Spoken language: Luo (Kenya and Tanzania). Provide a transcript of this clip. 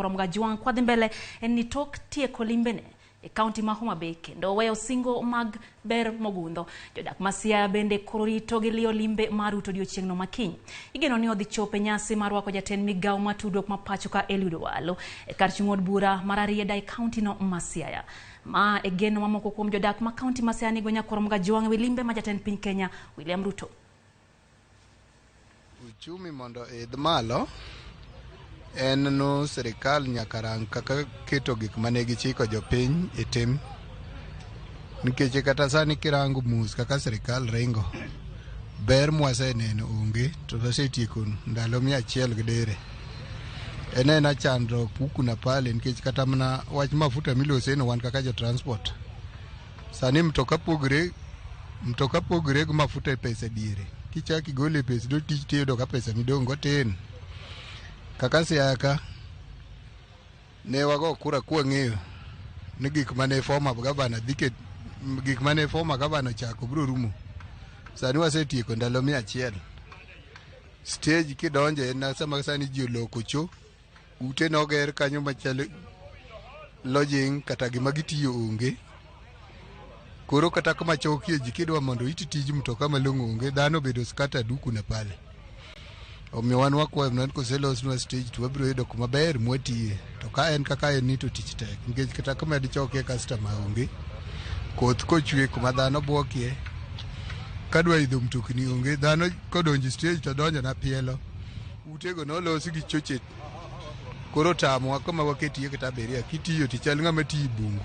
Nyakwar Omuga Jwang' kwadhi mbele en ni tok tieko limbene e kaunti ma Homa Bay kendo weyo singo mag ber mogundho. Jodak ma Siaya bende koro rito gi liyo limbe mar Ruto odiochieng'no ma kiny. Igeno ni odhi chopo e nyasi mar rwako jatend migawo mar tudruok ma pacho ka Eliud Owalo e kar chung' od bura mar Rarieda e kaunti no ma Siaya. Ma e geno ma moko kuom jodak ma kaunti ma Siaya nigo Nyakwar Omuga Jwang' e wi limbe ma jatend piny Kenya William Ruto. Uchumi mondo idh malo en no sirikal nyaka rang kaka keto gik mane gichiko jopiny e tim. Nikech kata sani kirango mos kaka sirikal ringo, ber mwaseneno onge to wasetieko ndalo 100 gi dire. En ena chandruok huku na pale nikech kata mana wach mafuta miloseno wan kaka jo transport. Sani mtoka pogre mtoka pogre gi mafuta e pesa diere. Kichak igole pesa do tich tiyudo ka pesa midong' go tin. Kaka Siaya ka ne wago kura kwang'eyo ni gik mane former governor dhi ket gik mane former governor ochako biro rumo. Sani wasetieko ndalo 100. Stage kidonje en sama sani ji oloko cho ute noger kanyo machalo lodging kata gima gitiyo onge. Koro kata kuma chokie ji kidwa mondo iti tij mtoka malong'o onge, dhano obedo scattered huku na pale. Omiyo wan wakwayo mana ni koselosnwa stage to wabiro yudo kuma ber mwatiye. To ka en kaka en ni to tich tek nikech kata kuma dichokie customer onge. Koth kochwe kuma dhano buokie, kadwa idho mtokni onge, dhano kodonjo e stage to donjo na pielo. Utego nolosi gi choche koro tamowa kama waketie kata abiria kitiyo to ichal ng'ama tiyo e bungu.